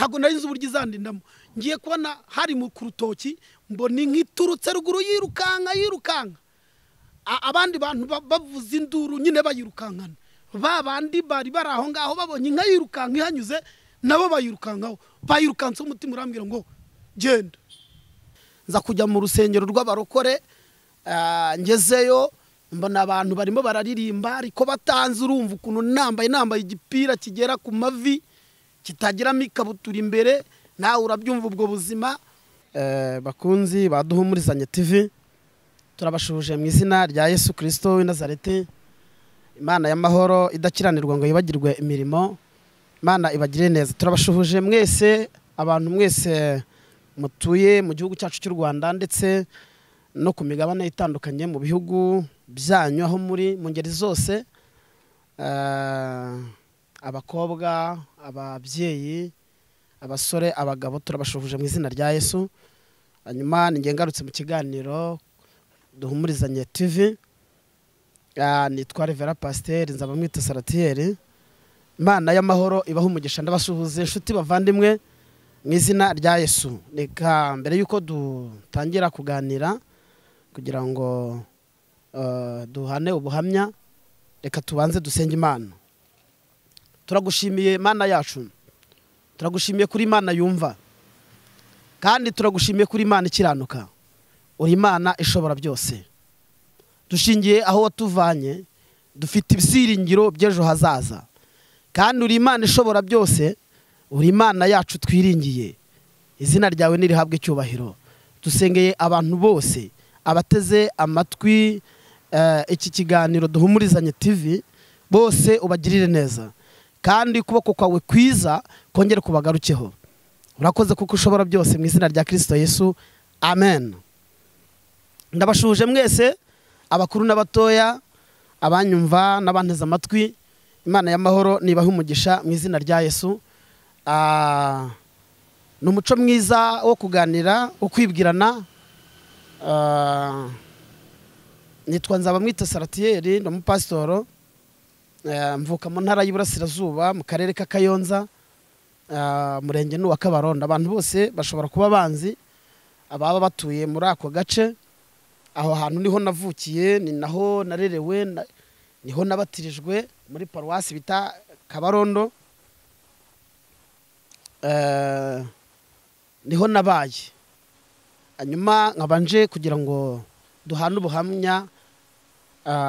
Ntabwo nari nzi uburyo izandindamo. Ngiye kubona hari mu kurutoki mbona inka iturutse ruguru yirukanka yirukanka. Abandi bantu bavuza induru nyine bayirukankana. Ba bandi bari bari aho ngaho babonye inka yirukanka ihanyuze nabo bayirukankaho. Bayirukanse umutima urambwira ngo genda. Nza kujya mu rusengero rw'abarokore, ngezeyo mbona abantu barimo bararirimba ariko batanze. Urumva ukuntu nambaye igipira kigera ku mavi kitagiramo ikabutura imbere, nawe urabyumva ubwo buzima. Bakunzi baduhumurizanye TV, turabashuje mu izina rya Yesu Kristo w'i Nazareti. Imana y'amahoro idakiranirwa ngo yibagirwe imirimo, Imana ibagire neza. Turabashuhuje mwese, abantu mwese mutuye mu gihugu cyacu cy'u Rwanda ndetse no ku migabane itandukanye mu bihugu byanyu aho muri mu ngeri zose, abakobwa, ababyeyi, abasore, abagabo, turabashuhuje mu izina rya Yesu. Hanyuma ninjye ngarutse mu kiganiro duhumurizanye TV. Nitwa Revera Pasteur Nzabamwita Saratiyeri. Imana y'amahoro ibaha umugisha. Ndabasuhuze inshuti bavandimwe mu izina rya Yesu. Reka mbere yuko dutangira kuganira kugira ngo duhane ubuhamya, reka tubanze dusenge Imana. Turagushimiye Mana yacu, turagushimiye kuri Imana yumva, kandi turagushimiye kuri Imana ikiranuka. Uri Imana ishobora byose. Dushingiye aho watuvanye, dufite ibyiringiro by'ejo hazaza, kandi uri Imana ishobora byose, uri Imana yacu twiringiye. Izina ryawe nirihabwe icyubahiro. Dusengeye abantu bose abateze amatwi iki kiganiro duhumurizanye TV, bose ubagirire neza, kandi ukuboko kwawe kwiza kongere kubagarukeho. Urakoze kuko ushobora byose, mu izina rya Kristo Yesu, amen. Ndabashuje mwese, abakuru n'abatoya, abanyumva n'abanteze amatwi. Imana y'amahoro nibahe umugisha mu izina rya Yesu. Ni umuco mwiza wo kuganira, wo kwibwirana. Nitwa Nzabamwita Saratiyeri, ndi umupasitoro, mvuka mu ntara y'Iburasirazuba mu karere ka Kayonza, murenge n'uwa Kabarondo. Abantu bose bashobora kuba banzi ababa batuye muri ako gace. Aho hantu niho navukiye, ni naho narerewe, niho nabatirijwe muri paruwasi bita Kabarondo, niho nabaye. Hanyuma nkabanje kugira ngo duhane ubuhamya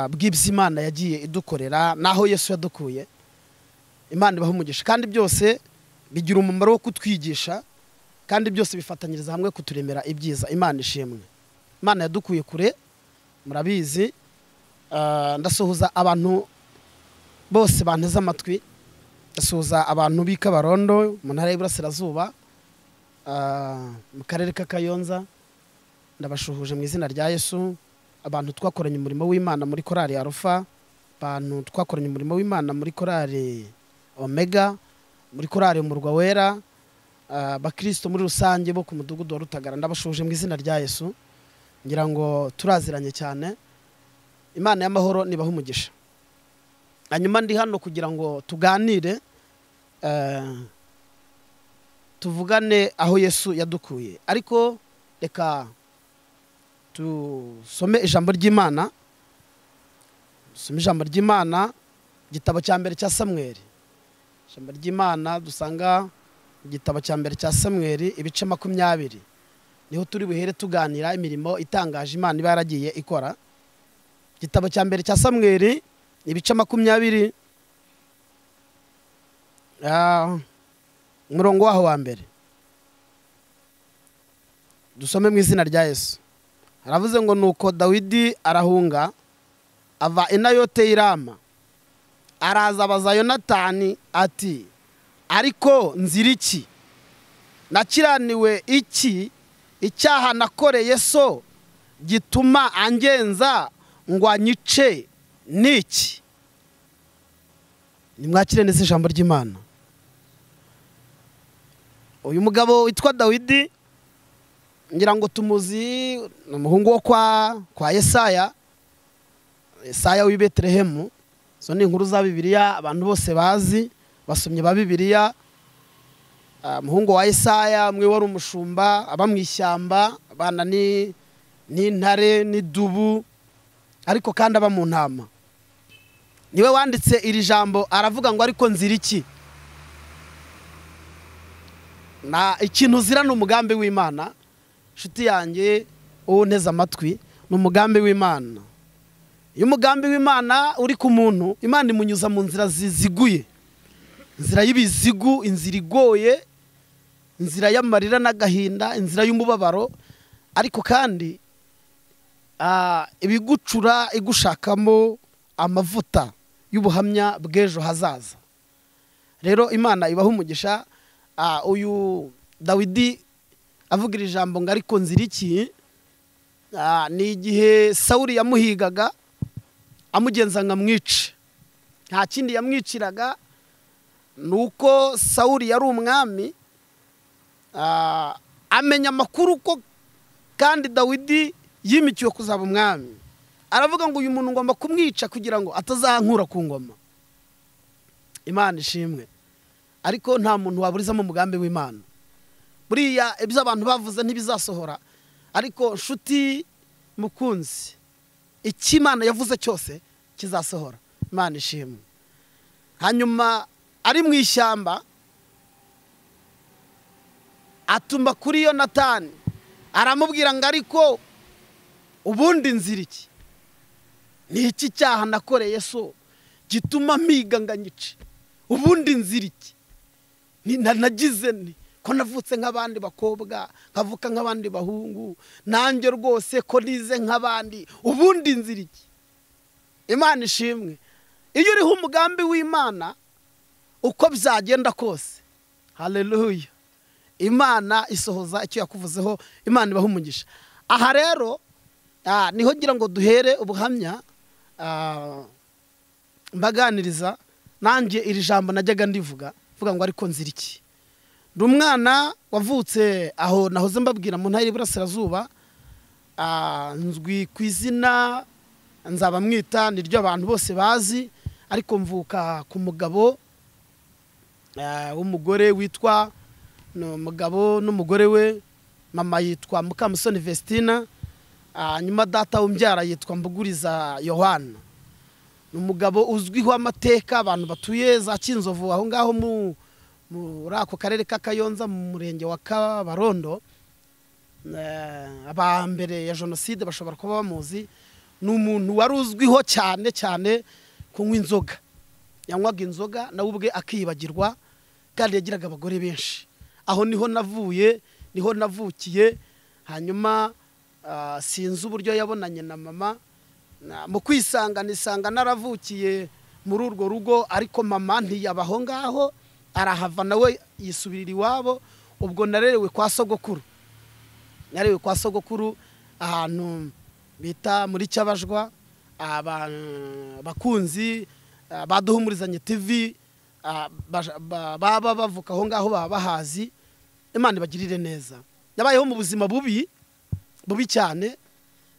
bw'iby'Imana yagiye idukorera naho Yesu yadukuye. Imana ibahe umugisha, kandi byose bigira umumaro wo kutwigisha, kandi byose bifatanyiriza hamwe kuturemera ibyiza. Imana ishimwe. Imana yadukuye kure, murabizi. Ndasuhuza abantu bose banteze amatwi, ndasuhuza abantu b'i Kabarondo mu ntara y'Iburasirazuba, mu karere ka Kayonza. Ndabashuhuje mu izina rya Yesu. Abantu twakoranye umurimo w'Imana muri korali Alpha, abantu twakoranye umurimo w'Imana muri korali Omega, muri korali Umurwa Wera, abakristo muri rusange bo ku mudugudu wa Rutagara, ndabashuhuje mu izina rya Yesu. Ngira ngo turaziranye cyane. Imana y'amahoro nibahe umugisha. Hanyuma ndi hano kugira ngo tuganire, tuvugane aho Yesu yadukuye. Ariko reka tusome ijambo ry'Imana. Dusome ijambo ry'Imana, igitabo cya mbere cya Samweli. Ijambo ry'Imana dusanga igitabo cya mbere cya Samweli ibice 20. Niho turi buhere tuganira imirimo itangaje Imana iba yaragiye ikora. Igitabo cya mbere cya Samweli ibice 20, umurongo waho wa mbere. Dusome mu izina rya Yesu. Aravuze ngo nuko Dawidi arahunga ava i Nayote i Rama, araza abaza Yonatani ati ariko nzira iki? Nakiraniwe iki? Icyaha nakoreye so gituma angenza ngo anyice niki? Nimwakire neza ijambo ry'Imana. Uyu mugabo witwa Dawidi ngira ngo tumuzi, ni umuhungu wo kwa Yesaya, Yesaya w'i Betelehemu. Zo ni inkuru za Bibiliya abantu bose bazi, basomye ba Bibiliya. Umuhungu wa Yesaya, umwe wari umushumba aba mu ishyamba, abana ni n'intare n'idubu, ariko kandi aba mu ntama. Niwe wanditse iri jambo, aravuga ngo ariko nzira iki? Na ikintu uzira ni umugambi w'Imana. Inshuti yanjye uwo nteze amatwi, ni umugambi w'Imana. Iyo umugambi w'Imana uri ku muntu, Imana imunyuza mu nzira ziziguye, inzira y'ibizigu, inzira igoye, inzira y'amarira n'agahinda, inzira y'umubabaro, ariko kandi ibigucura igushakamo amavuta y'ubuhamya bw'ejo hazaza. Rero Imana ibaha umugisha. Uyu Dawidi avuga iri jambo ngo ariko nzira iki, ni igihe Sawuli yamuhigaga amugenza ngo amwice. Nta kindi yamwiciraga nuko Sawuli yari umwami, amenya amakuru ko kandi Dawidi yimikiwe kuzaba umwami. Aravuga ngo uyu muntu ngomba kumwica kugira ngo atazankura ku ngoma. Imana ishimwe. Ariko nta muntu waburizamo umugambi w'Imana. Buriya ibyo abantu bavuze ntibizasohora, ariko nshuti mukunzi, icyo Imana yavuze cyose kizasohora. Imana ishimwe. Hanyuma ari mu ishyamba atuma kuri Yonatani, aramubwira ngo ariko ubundi nzira iki? Ni iki cyaha nakoreye so gituma mpiga ngo anyice? Ubundi nzira iki? Nagize nti ko navutse nk'abandi bakobwa, nkavuka nk'abandi bahungu, nanjye rwose ko nize nk'abandi, ubundi nzira iki? Imana ishimwe. Iyo uriho umugambi w'Imana uko byagenda kose, haleluya, Imana isohoza icyo yakuvuzeho. Imana ibaha umugisha. Aha rero niho ngira ngo duhere ubuhamya, mbaganiriza. Nanjye iri jambo najyaga ndivuga, vuga ngo ariko nzira iki? Ndi umwana wavutse aho nahoze mbabwira mu ntara y'Iburasirazuba, nzwi ku izina nzaba mwita niryo abantu bose bazi, ariko mvuka ku mugabo w'umugore witwa umugabo n'umugore we, mama yitwa Mukamusoni Vestina, nyuma data umbyara yitwa Mbuguriza Yohana. Ni umugabo uzwiho amateka, abantu batuye za Kinzovu aho ngaho muri ako karere ka Kayonza mu murenge wa Kabarondo, aba mbere ya jenoside bashobora kuba bamuzi. Ni umuntu wari uzwiho cyane cyane kunywa inzoga. Yanywaga inzoga nawe ubwe akibagirwa, kandi yagiraga abagore benshi. Aho niho navuye, niho navukiye. Hanyuma sinzi uburyo yabonanye na mama, mu kwisanga nisanga naravukiye muri urwo rugo, ariko mama ntiyabaho ngaho, arahava nawe yisubirira iwabo. Ubwo narerewe kwa sogokuru, narerewe kwa sogokuru ahantu bita muri Cyabajwa. Abakunzi baduhumurizanye TV baba bavuka aho ngaho baba bahazi. Imana ibagirire neza. Nabayeho mu buzima bubi bubi cyane,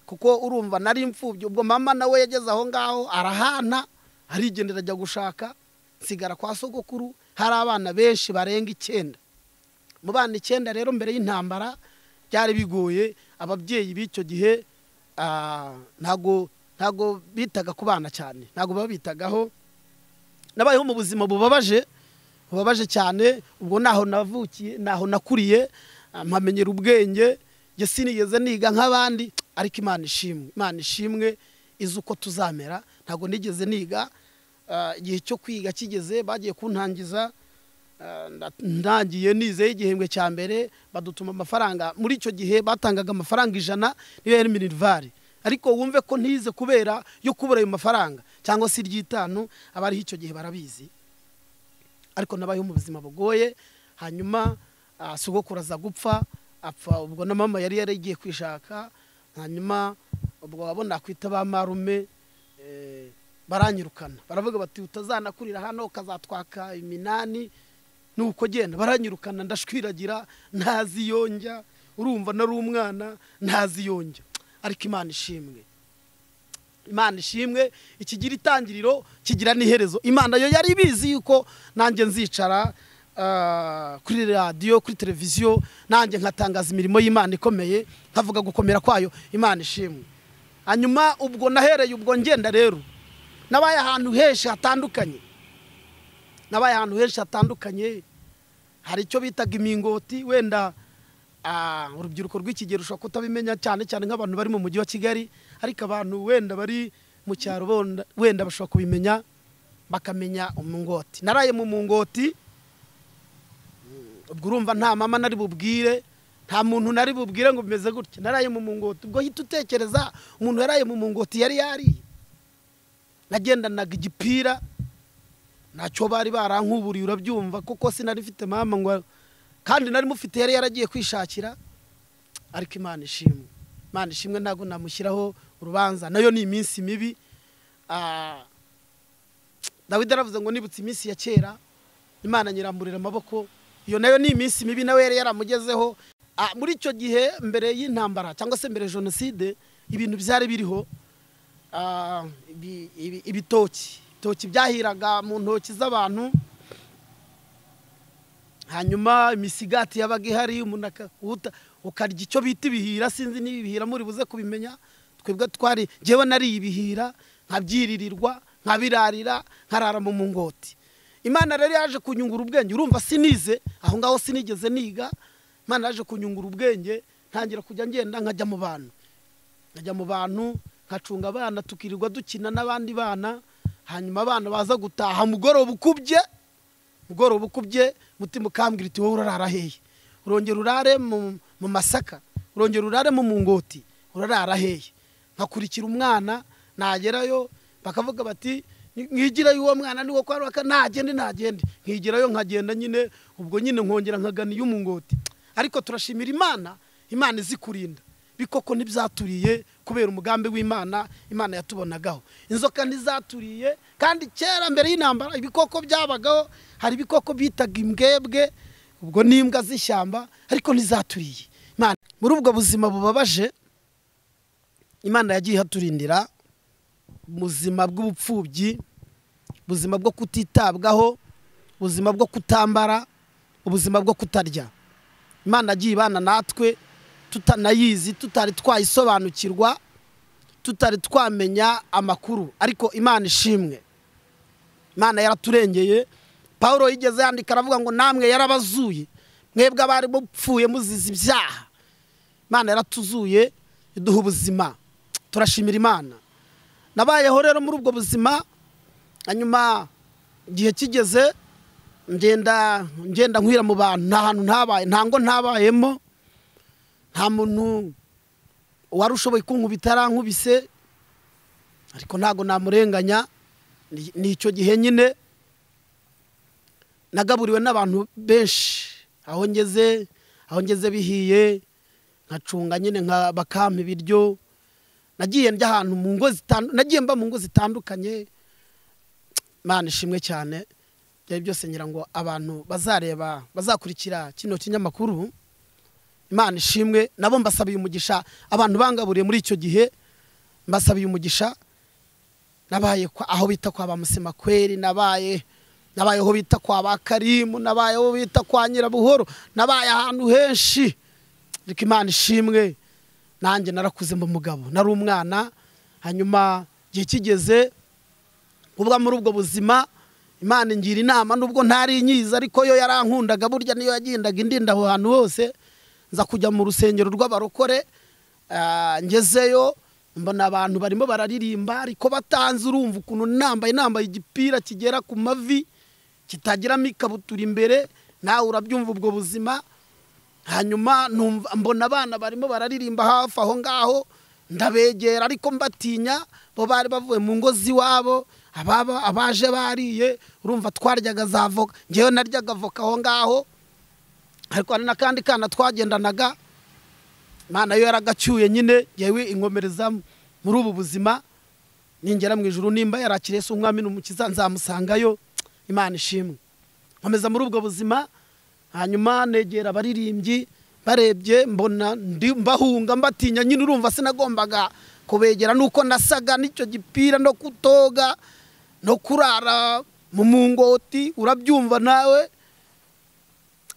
kuko urumva nari imfubyi. Ubwo mama nawe yageze aho ngaho arahana, arigendera ajya gushaka, nsigara kwa sogokuru. Hari abana benshi barenga 9. Mu bana 9 rero mbere y'intambara byari bigoye. Ababyeyi b'icyo gihe ntago bitaga ku bana cyane, ntago babitagaho. Nabayeho mu buzima bubabaje, bubabaje cyane. Ubwo naho navukiye, naho nakuriye, mpamenyera ubwenge. Njye sinigeze niga nk'abandi, ariko Imana ishimwe, Imana ishimwe izi uko tuzamera. Ntago nigeze niga. Igihe cyo kwiga kigeze bagiye kuntangiza, ndangiye nizeye igihembwe cya mbere badutuma amafaranga. Muri icyo gihe batangaga amafaranga 100 niyo yari minerval, ariko wumve ko ntize kubera yo kubura ayo mafaranga cyangwa se iry'itanu, abariho icyo gihe barabizi. Ariko nabayeho mu buzima bugoye. Hanyuma sogokuru aza gupfa, apfa ubwo na mama yari yaragiye kwishaka. Hanyuma ubwo wabona kwita ba marume baranyirukana, baravuga bati utazanakurira hano ukazatwaka iminani. Nuko genda baranyirukana, ndashwiragira, ntazi yonjya. Urumva nari umwana ntazi yonjya, ariko Imana ishimwe, Imana ishimwe. Ikigira itangiriro kigira n'iherezo. Imana yo yari ibizi yuko nanjye nzicara kuri radiyo, kuri televiziyo, nanjye nkatangaza imirimo y'Imana ikomeye, nkavuga gukomera kwayo. Imana ishimwe. Hanyuma ubwo nahereye ubwo ngenda rero nabaye ahantu henshi hatandukanye, nabaye ahantu henshi hatandukanye. Hari icyo bitaga imingoti, wenda urubyiruko rw'ikigero rushobora kutabimenya cyane cyane nk'abantu bari mu mujyi wa Kigali, ariko abantu wenda bari mu cyaro wenda bashobora kubimenya bakamenya umungoti. Naraye mu mungoti, ubwo urumva nta mama nari bubwire, nta muntu nari bubwire ngo bimeze gutya. Naraye mu mungoti, ubwo hita utekereza umuntu yaraye mu mungoti yari yariye. Nagendanaga igipira, ntacyo bari barankuburiye, urabyumva, kuko sinari mfite mama ngo, kandi nari mufite yari yaragiye kwishakira. Ariko Imana ishimwe, Imana ishimwe, ntago namushyiraho urubanza, nayo ni iminsi mibi. Dawidi aravuze ngo nibutse iminsi ya kera, Imana nyiramburira amaboko. Iyo nayo ni iminsi mibi, nawe yari yaramugezeho. Muri icyo gihe mbere y'intambara cyangwa se mbere jenoside, ibintu byari biriho, ibitoki, ibitoki byahiraga mu ntoki z'abantu. Hanyuma imisigati yabaga ihari, umuntu ukarya icyo bita ibihira, sinzi niba ibihira muri buze kubimenya. Twebwe twari, njyewe nari ibihira nkabyiririrwa, nkabirarira, nkarara mu mungoti. Imana rero yaje kunyungura ubwenge, urumva sinize aho ngaho, sinigeze niga. Imana yaje kunyungura ubwenge, ntangira kujya ngenda nkajya mu bantu, nkajya mu bantu nkacunga abana, tukirirwa dukina n'abandi bana. Hanyuma abana baza gutaha mugoroba ukubye, mugoroba ukubye, mutima ukambwira uti wowe urarara hehe? Urongera urare mu masaka, urongera urare mu mungoti, urarara hehe? Nkakurikira umwana, nagerayo bakavuga bati nkigirayo uwo mwana niwo kwa rwaka, nagende nagende, nkigirayo nkagenda nyine, ubwo nyine nkongera nkagana iyo mungoti. Ariko turashimira Imana, Imana izikurinda. Bikoko ntibyaturiye kubera umugambi w'Imana, Imana yatubonagaho. Inzoka ntizaturiye, kandi kera mbere y'intambara ibikoko byabagaho, hari ibikoko bitaga imbwebwe, ubwo n'imbwa z'ishyamba, ariko ntizaturiye. Imana muri ubwo buzima bubabaje, Imana yagiye ihaturindira, ubuzima bw'ubupfubyi, ubuzima bwo kutitabwaho, ubuzima bwo kutambara, ubuzima bwo kutarya. Imana yagiye ibana natwe tutanayizi, tutari twayisobanukirwa, tutari twamenya amakuru, ariko Imana ishimwe, Imana yaraturengeye. Paulo yigeze yandika aravuga ngo namwe yarabazuye, mwebwe abari mupfuye muzize ibyaha. Imana yaratuzuye iduha ubuzima, turashimira Imana. Nabayeho rero muri ubwo buzima. Hanyuma igihe kigeze ngenda nkwira mu bantu, nta hantu ntabaye, nta ngo ntabayemo, nta muntu wari ushoboye kunkubita arankubise, ariko ntago namurenganya. Ni icyo gihe nyine nagaburiwe n'abantu benshi, aho ngeze bihiye nkacunga nyine nka bakampa ibiryo. Nagiye njya ahantu mu ngo zitandukanye, nagiye mba mu ngo zitandukanye. Imana ishimwe cyane. Byari byose ngira ngo abantu bazareba, bazakurikira kino kinyamakuru, Imana ishimwe, nabo mbasabiye umugisha. Abantu bangaburiye muri icyo gihe mbasabiye umugisha. Nabaye aho bita kwa ba Kweri, nabaye aho bita kwa ba Karimu, nabaye aho bita kwa Nyirabuhoro, nabaye ahantu henshi. Ariko Imana ishimwe, nanjye narakuze mba umugabo, nari umwana. Hanyuma igihe kigeze ubwa muri ubwo buzima, Imana ingira inama, nubwo ntari nyiza ariko yo yarankundaga, burya niyo yagendaga indinda aho hantu hose. Nza kujya mu rusengero rw'abarokore, ngezeyo mbona abantu barimo bararirimba ariko batanze, urumva ukuntu nambaye igipira kigera ku mavi, kitagiramo ikabutura imbere, nawe urabyumva ubwo buzima. Hanyuma mbona abana barimo bararirimba hafi aho ngaho, ndabegera ariko mbatinya, bo bari bavuye mu ngo z'iwabo, abaje bariye, urumva twaryaga za voka, ngewe naryaga voka aho ngaho. Ariko hari n'akandi kana twagendanaga, Imana yo yaragacyuye nyine, yewe inkomereza muri ubu buzima. Ningera mu ijuru nimba yarakiriye Yesu umwami n'umukiza nzamusangayo. Imana ishimwe. Nkomeza muri ubwo buzima. Hanyuma negera abaririmbyi, barebye mbona mbahunga mbatinya nyine, urumva sinagombaga kubegera nuko nasaga n'icyo gipira no kutoga no kurara mu mungoti, urabyumva nawe.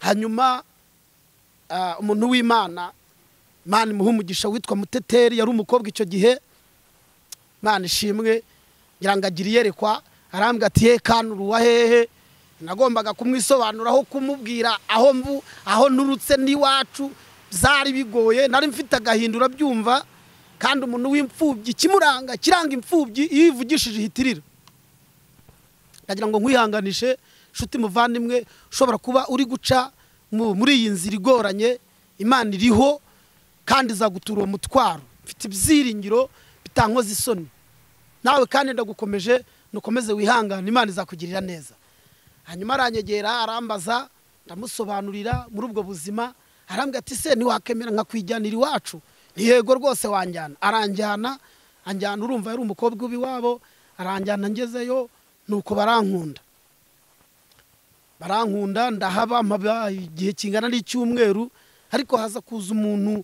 Hanyuma umuntu w'Imana, Imana imuha umugisha, witwa Muteteri, yari umukobwa icyo gihe, Imana ishimwe, ngira ngo agira iyerekwa, arambwira ati ye kanuru wa hehe. Nagombaga kumwisobanuraho, kumubwira aho mvu, aho nturutse n'iwacu, byari bigoye, nari mfite agahinda urabyumva. Kandi umuntu w'imfubyi kimuranga kiranga imfubyi iyo ivugishije ihitirira. Ndagira ngo nkwihanganishe nshuti muvandimwe, ushobora kuba uri guca muri iyi nzira igoranye, Imana iriho kandi izagutura uwo mutwaro. Mfite ibyiringiro bitankoza isoni. Nawe kandi ndagukomeje, nukomeze wihangane, Imana izakugirira neza. Hanyuma aranyegera arambaza, ndamusobanurira muri ubwo buzima, arambwira ati se ntiwakemera nkakwijyanira iwacu? Ni yego rwose wanjyana. Aranjyana, anjyana, urumva yari umukobwa w'iwabo, aranjyana ngezeyo, nuko barankunda. Barankunda ndahaba mpaba igihe kingana n'icyumweru, ariko haza kuza umuntu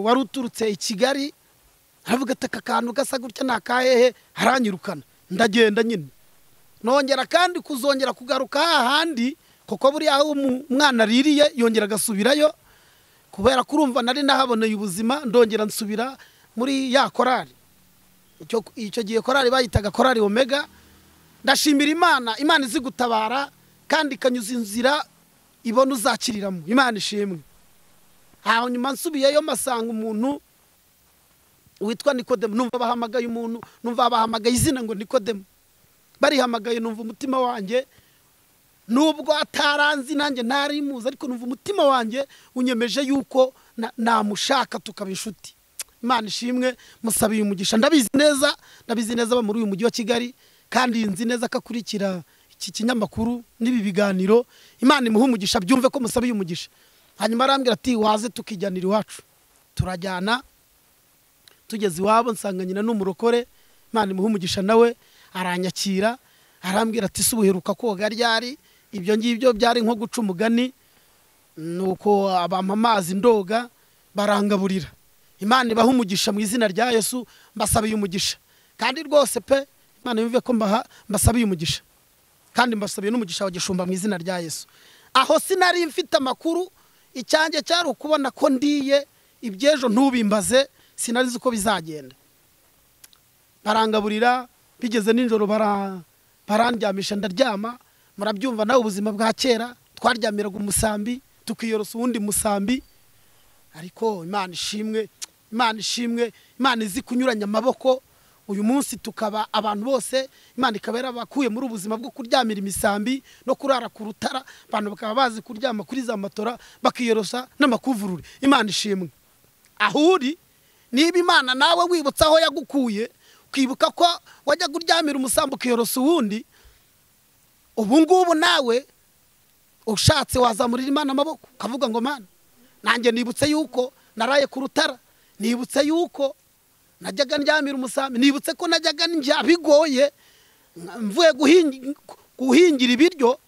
wari uturutse i Kigali, aravuga ati aka kantu gasa gutya ni akahehe, aranyirukana ndagenda nyine. Nongera kandi kuzongera kugaruka hahandi, kuko buriya aho umwana aririye yongera agasubirayo, kubera kurumva nari nahaboneye ubuzima, ndongera nsubira muri ya korali. Icyo gihe korali bayitaga korali Omega. Ndashimira Imana, Imana izi gutabara kandi ikanyuza inzira ibona uzakiriramo. Imana ishimwe. Hanyuma nsubiyeyo masanga umuntu witwa Nikodemu, numva bahamagaye umuntu, numva bahamagaye izina ngo Nikodemu, barihamagaye, numva umutima wanjye, nubwo ataranzi nanjye ntari muzi, ariko numva umutima wanjye unyemeje yuko namushaka tukaba inshuti. Imana ishimwe, musabiye umugisha. Ndabizi neza, ndabizi neza muri uyu mujyi wa Kigali, kandi nzi neza ko akurikira iki kinyamakuru n'ibi biganiro. Imana imuhe umugisha, byumve ko musabiye umugisha. Hanyuma arambwira ati waze tukijyanira iwacu. Turajyana, tugeze iwabo nsanga nyina n'umurokore, Imana imuhe umugisha nawe aranyakira, arambwira ati se ubuheruka koga ryari? Ibyo ngibyo byari nko guca umugani. Nuko abampa amazi ndoga, barangaburira. Imana ibahe umugisha mu izina rya Yesu, mbasabiye umugisha. Kandi rwose pe, Imana yumve ko mbasabiye umugisha. Kandi mbasabiye n'umugisha wa gishumba mu izina rya Yesu. Aho sinari mfite amakuru, icyanjye cyari ukubona ko ndiye, ibyejo ntubimbaze, sinari nzi uko bizagenda. Barangaburira, bigeze nijoro barandyamisha ndaryama. Murabyumva nawe ubuzima bwa kera, twaryamiraga umusambi tukiyorosa uwundi musambi. Ariko Imana ishimwe, Imana ishimwe, Imana izi kunyuranya amaboko. Uyu munsi tukaba abantu bose Imana ikaba yarabakuye muri ubuzima bwo kuryamira imisambi no kurara ku rutara, abantu bakaba bazi kuryama kuri za matora bakiyorosa n'amakuvurure. Imana ishimwe. Aho uri, niba Imana nawe wibutsa aho yagukuye, ukibuka ko wajya kuryamira umusambi ukiyorosa uwundi, ubu ngubu nawe ushatse wazamurira Imana amaboko ukavuga ngo Mana, nanjye nibutse yuko naraye ku rutara, nibutse yuko najyaga ndyamira umusambi, nibutse ko najyaga njya bigoye mvuye guhingira ibiryo,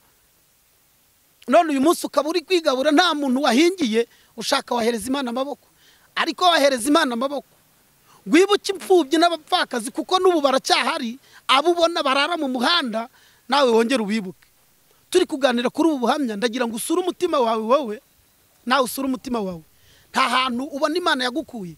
none uyu munsi ukaba uri kwigabura nta muntu wahingiye. Ushaka wahereza Imana amaboko, ariko wahereza Imana amaboko wibuke imfubyi n'abapfakazi, kuko n'ubu baracyahari, abo ubona barara mu muhanda, nawe wongere ubibuke. Turi kuganira kuri ubu buhamya, ndagira ngo usure umutima wawe wowe, nawe usure umutima wawe. Nta hantu ubona Imana yagukuye.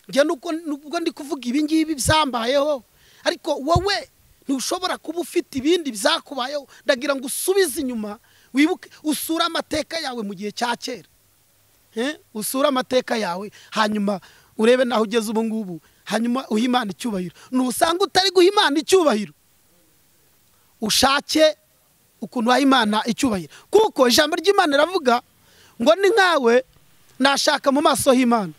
Njye nubwo ndi kuvuga ibi ngibi byambayeho, ariko wowe ntushobora kuba ufite ibindi byakubayeho. Ndagira ngo usubize inyuma, wibuke, usure amateka yawe mu gihe cya kera. Usure amateka yawe, hanyuma urebe naho ugeze ubu ngubu, hanyuma uhe Imana icyubahiro. Nusanga utari guha Imana icyubahiro, ushake ukuntu waha Imana icyubahiro, kuko ijambo ry'Imana riravuga ngo ni nkawe nashaka mu maso h'Imana,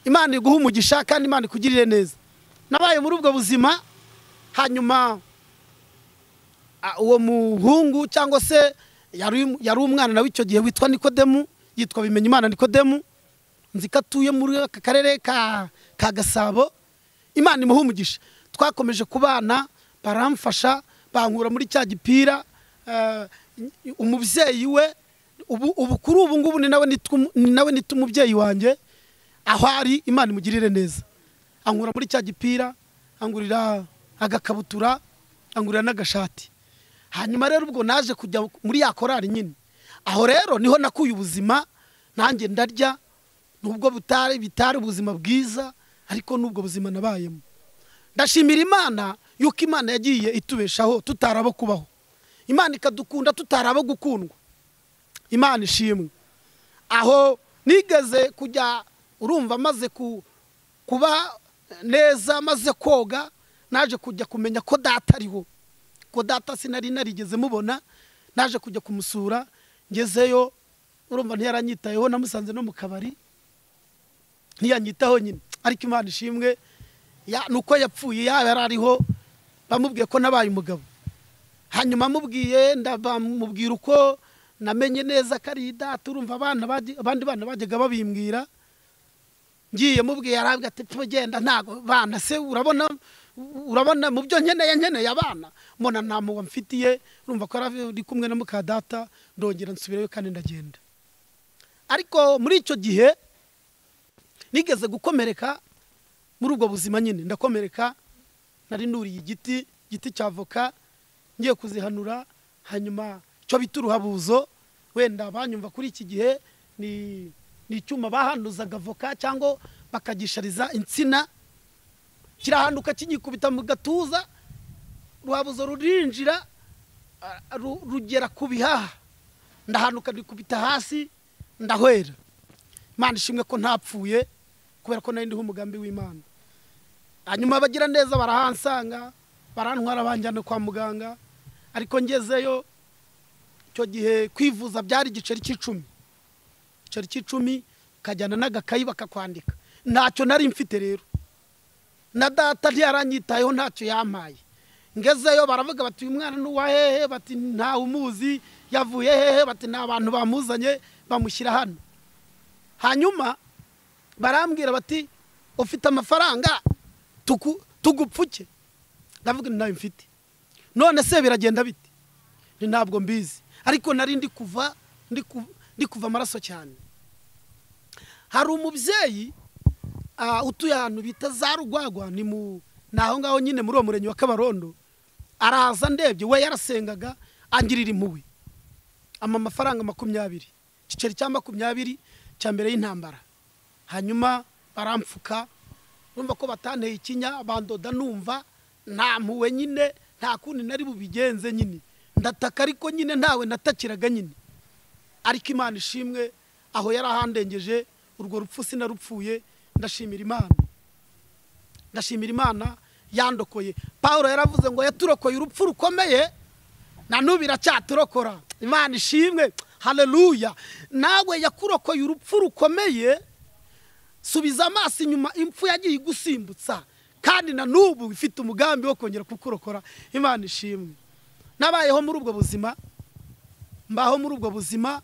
Imana iguha umugisha kandi Imana ikugirire neza. Nabaye muri ubwo buzima. Hanyuma uwo muhungu cyangwa se yari umwana nawe icyo gihe witwa Nikodemu, yitwa Bimenyimana Nikodemu, nzi ko atuye muri aka karere ka Gasabo. Imana imuha umugisha. Twakomeje kubana, baramfasha, bankura muri cya gipira. Umubyeyi we ubu kuri ubu ngubu ni nawe nitwa umubyeyi wanjye, aho ari Imana imugirire neza. Ankura muri cya gipira, angurira agakabutura, angurira n'agashati. Hanyuma rero ubwo naje kujya muri ya korali nyine. Aho rero niho nakuye ubuzima, nanjye ndarya, nubwo bitari ubuzima bwiza, ariko nubwo buzima nabayemo. Ndashimira Imana yuko Imana yagiye itubeshaho tutarabo kubaho, Imana ikadukunda tutarabo gukundwa. Imana ishimwe. Aho nigeze kujya, urumva maze kuba neza, maze koga, naje kujya kumenya ko data ariho, ko data sinari narigeze mubona. Naje kujya kumusura, ngezeyo urumva ntiyaranyitayeho, namusanze no mu kabari ntiyanyitaho nyine. Ariko Imana ishimwe, nuko yapfuye yaba yarariho, bamubwiye ko nabaye umugabo. Hanyuma mubwiye, ndabamubwira uko namenye neza ko ari data. Urumva abandi bana bajyaga babimbwira, ngiye mubwiye arabwira ati genda ntago bana se, urabona mu byo nkeneye abana, mbona nta muwa mfitiye. Urumva ko ari kumwe na muka data, ndongera nsubirayo kandi ndagenda. Ariko muri icyo gihe nigeze gukomereka muri ubwo buzima nyine, ndakomereka. Nari nuriye igiti cya voka, ngiye kuzihanura, hanyuma cyo bita uruhabuzo, wenda banyumva kuri iki gihe ni icyuma bahanuzaga voka cyangwa bakagishariza insina, kirahanuka kinyikubita mu gatuza, uruhabuzo rurinjira rugera ku bihaha, ndahanuka ndikubita hasi ndahwera. Imana ishimwe ko ntapfuye, kubera ko nari ndiho umugambi w'Imana. Hanyuma abagira neza barahansanga, barantwara banjyana kwa muganga. Ariko ngezeyo icyo gihe kwivuza byari igiceri cy'icumi, igiceri cy'icumi ukajyana n'agakayi bakakwandika. Ntacyo nari mfite rero, na data ntiyaranyitayeho, ntacyo yampaye. Ngezeyo baravuga bati uyu mwana ni uwa hehe? Bati ntawe umuzi, yavuye hehe? Bati nta bantu bamuzanye, bamushyira hano. Hanyuma barambwira bati ufite amafaranga tugupfuke? Ndavuga ntayo mfite. None se biragenda bite? Ni ntabwo mbizi, ariko nari ndi kuva amaraso cyane. Hari umubyeyi utuye ahantu bita za Rugwagwa, ni mu naho ngaho nyine muri uwo murenge wa Kabarondo, araza ndebye, we yarasengaga, angirira impuhwe, ama amafaranga 20, igiceri cya 20 cya mbere y'intambara. Hanyuma barampfuka, urumva ko batanteye ikinya, bandoda, numva nta mpuhwe nyine, nta kundi nari bubigenze nyine, ndataka ariko nyine ntawe natakiraga nyine. Ariko Imana ishimwe, aho yarahandengeje urwo rupfu sinarupfuye. Ndashimira Imana, ndashimira Imana yandokoye. Paulo yaravuze ngo yaturokoye urupfu rukomeye, na n'ubu iracyaturokora. Imana ishimwe, haleluya. Nawe yakurokoye urupfu rukomeye, subiza amaso inyuma, impfu yagiye igusimbutsa, kandi na n'ubu ifite umugambi wo kongera kukurokora. Imana ishimwe. Nabayeho muri ubwo buzima, mbaho muri ubwo buzima,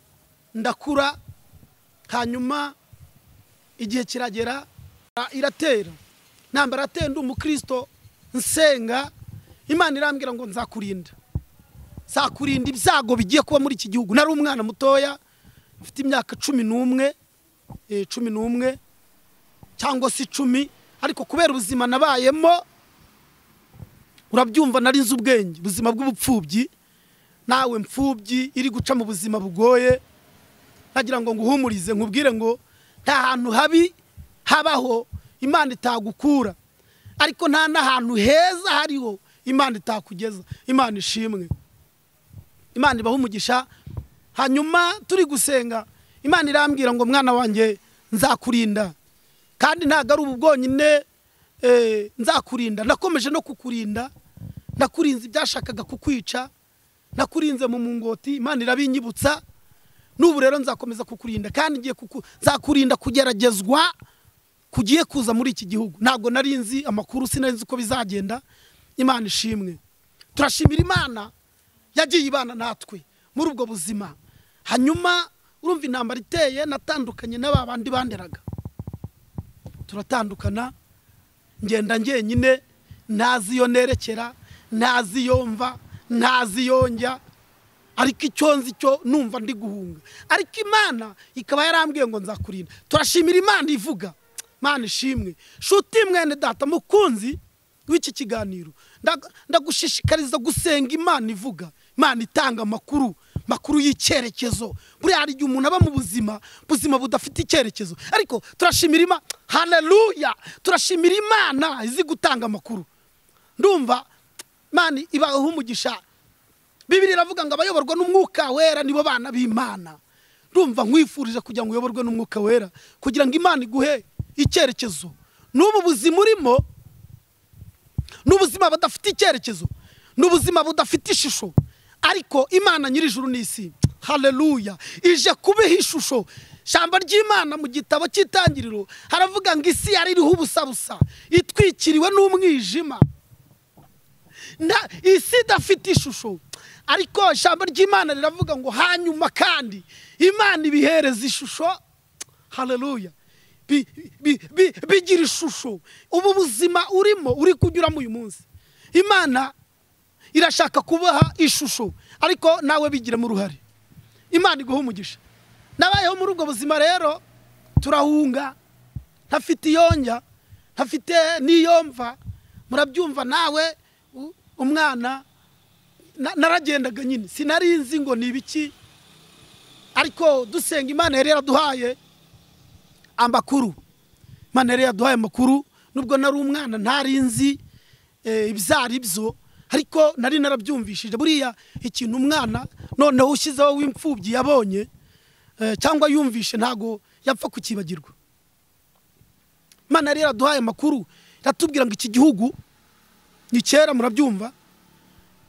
ndakura. Hanyuma igihe kiragera, iratera nambara atenda umukristo nsenga, Imana irambwira ngo nzakurinda, nzakurinda ibyago bigiye kuba muri iki gihugu. Nari umwana mutoya, mfite imyaka 11, 11 cyangwa se 10, ariko kubera ubuzima nabayemo, urabyumva, nari nzi ubwenge, ubuzima bw'ubupfubyi. Nawe mfubyi iri guca mu buzima bugoye, nagira ngo nguhumurize, nkubwire ngo nta hantu habi habaho Imana itagukura, ariko nta n'ahantu heza hariho Imana itakugeza. Imana ishimwe, Imana ibaha umugisha. Hanyuma turi gusenga, Imana irambwira ngo mwana wanjye nzakurinda, kandi ntago ari ubu bwonyine nzakurinda, nakomeje no kukurinda, nakurinze ibyashakaga kukwica, nakurinze mu mungoti, Imana irabinyibutsa. N'ubu rero nzakomeza kukurinda, kandi ngiye nzakurinda kugeragezwa kugiye kuza muri iki gihugu. Ntabwo nari nzi amakuru, sinari nzi uko bizagenda. Imana ishimwe. Turashimira Imana yagiye ibana natwe muri ubwo buzima. Hanyuma urumva intambara iteye, natandukanye n'aba bandi banderaga, turatandukana, ngenda njyenyine, ntazi iyo nerekera, ntazi iyo mva, ntazi iyo njya, ariko icyo nzi cyo numva ndi guhunga. Ariko Imana ikaba yarambwiye ngo nzakurinda. Turashimira Imana ivuga. Imana ishimwe. Shuti mwene data mukunzi w'iki kiganiro, ndagushishikariza gusenga Imana ivuga, Imana itanga amakuru. Makuru y'icyerekezo. Buriya hari igihe umuntu aba mu buzima budafite icyerekezo, ariko turashimira Imana, haleluya, turashimira Imana izi gutanga amakuru. Ndumva Imana ibaha umugisha. Bibiliya iravuga ngo abayoborwa n'umwuka wera nibo bana b'Imana. Ndumva nkwifurije kugira ngo uyoborwe n'umwuka wera, kugira ngo Imana iguhe icyerekezo. N'ubu buzima urimo n'ubuzima budafite icyerekezo, n'ubuzima budafite ishusho, ariko Imana nyir'ijuru n'isi, haleluya, ije kubiha ishusho. Ijambo ry'Imana mu gitabo cy'Itangiriro haravuga ngo isi yari iriho ubusabusa, itwikiriwe n'umwijima, isi idafite ishusho. Ariko ijambo ry'Imana riravuga ngo hanyuma kandi Imana ibihereza ishusho, haleluya, bigira ishusho. Ubu buzima urimo uri kunyuramo uyu munsi, Imana irashaka kubaha ishusho, ariko nawe bigiremo uruhare. Imana iguha umugisha. Nabayeho muri ubwo buzima rero, turahunga, ntafite iyonjya, ntafite n'iyomva, murabyumva nawe umwana naragendaga nyine, sinari nzi ngo ni ibiki, ariko dusenga Imana yari yaraduhaye amakuru. Imana yari yaraduhaye amakuru, nubwo nari umwana ntari nzi ibyari byo, ariko nari narabyumvishije. Buriya ikintu umwana noneho ushyizeho w'imfubyi yabonye cyangwa yumvishe ntago yapfa kukibagirwa. Imana yari yaraduhaye amakuru, iratubwira ngo iki gihugu ni kera, murabyumva,